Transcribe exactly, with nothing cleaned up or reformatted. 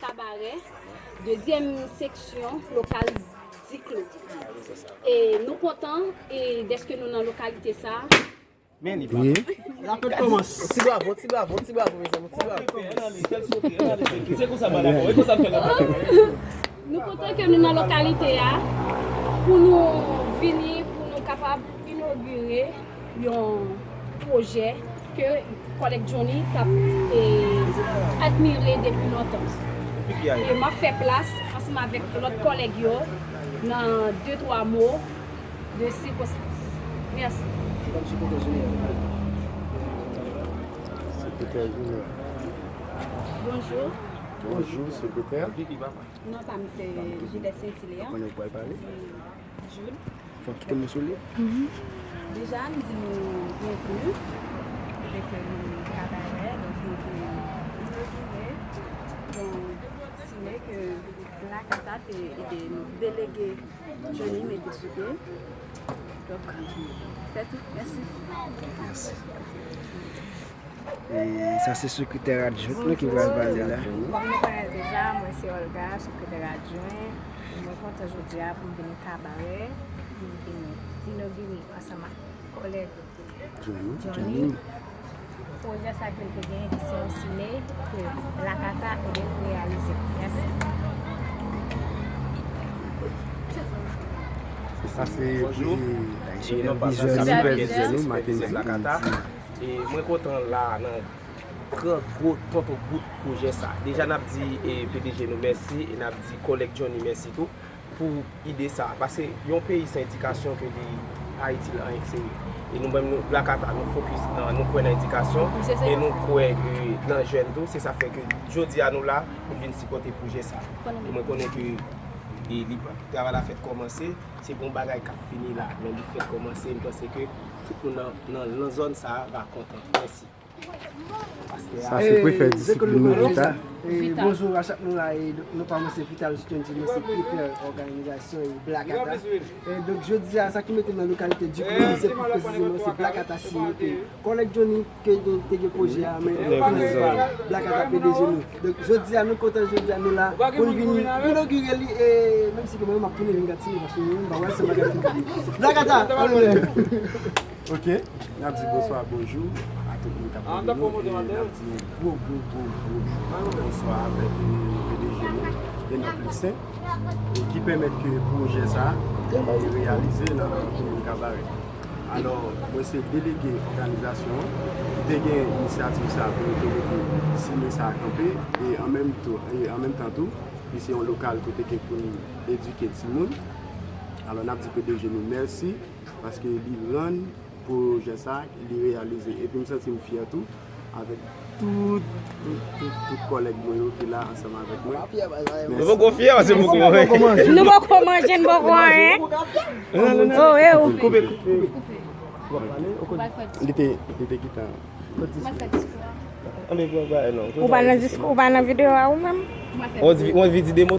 Kabarè, dezyèm seksyon, lokal Diklo. E nou kontan e dèske nou nan lokalite sa a. Men li pa. La fèt kòmanse. Ti bravo, ti bravo, ti bravo, mezanmi, ti bravo. Se konsa, madam. E konsa m fè la. Nou kontan ke nou nan lokalite a pou nou vini, pou nou kapab inogire yon pwojè ke kòlèg Johnny t ap, e, admire depi lontan. E m ap fè plas ansanm avèk lòt kòlèg yo nan de twa mo de sikonstans. Mèsi. Madam Sekretè Jeneral. Sekretè Jeneral. Bonjou. Bonjou, sekretè. Non pa m se Judith Saint-Hilaire. Konnen ou pral pale? Jude. Fòk kite m sou li. Deja, m di nou byenveni. Kote ke nou Kabarè, donk nou vin inogire yon sime ke Blakata te ede nou delege Johnny mete sou pye. Donk, se tou. Mèsi. Mèsi. E sa se sekretè adjwent nou ki pral pale la. Kòm nou konnen l deja, mwen se Olga, sekretè adjwen. E mwen kontan jodi a pou m vin Kabarè, pou m vin inogire ansanm ak kòlèg Johnny. Johnny. Pwojè sa ke l te genyen, ki se yon sime ke Blakata ede l reyalize. Mèsi. Sa se, bonjou. E non pa sa, se sipèvizè nou, Mackenzie Blakata. E mwen kontan la nan gran gwo tonton bout pwojè sa. Deja n ap di, e, P D G nou mèsi e n ap di kòlèg Johnny mèsi tou pou ide sa. Paske yon peyi san edikasyon ke li pa itil anyen serye. E nou menm nou Blakata nou fokis nan, nou kwè nan edikasyon e nou kwè, e, nan jèn tou. Se sa fè ke jodi a nou la pou n vin sipòte pwojè sa. E mwen konnen ke, e, li, travay la fèk kòmanse. Se pa yon bagay k ap fini la, men li fèk kòmanse. M panse ke tout moun nan, nan, nan zòn sa a va kontan. Mèsi. Sa se prefè disiplin nou Vita. E, bonjou a chak moun la, e, donk, non pa mwen se Vital Stendy, mwen se prefè òganizasyon e Blakata. E donk, jodi a, sa ki mete m nan lokalite Diklo, se pou presizeman se Blakata sime ke kòlèg Johnny ke gen, te gen pwojè a, men prensipal Blakata P D G nou. Donk, jodi a, nou kontan, jodi a, nou la pou n vin inogire li, e menm si ke mwen, m ap tounen vin gad sime, paske mwen, m pa wè se bagay fini. Blakata, annou lè. Ok, n ap di bonswa, bonjou a tout moun k ap tande nou, e n ap di yon gwo, gwo, gwo, gwo bonswa avèk, e, P D G nou, Enock Lucin, e ki pèmèt ke pwojè sa a te reyalize nan komin Kabarè. Alò, mwen se delege òganizasyon an ki te gen inisyativ sa a pou nou te mete sime sa a kanpe, e an menm tou, e an menm tan tou, li se yon lokal kote ke pou n edike timoun. Alò, n ap di P D G nou mèsi. Paske li rann pwojè sa, li reyalize. Epi m santi m fyè tou avèk tout, tout, tout, tout kòlèg mwen yo ki la ansanm avèk mwen. Nou poko fyè, paske nou poko manje. Nou poko manje, n poko anyen. Oh, eh, oh. Koupe, koupe. Li te, li te gentan. Ou pa nan disko, ou pa nan videyo a ou menm? On vi, on vi di de mo.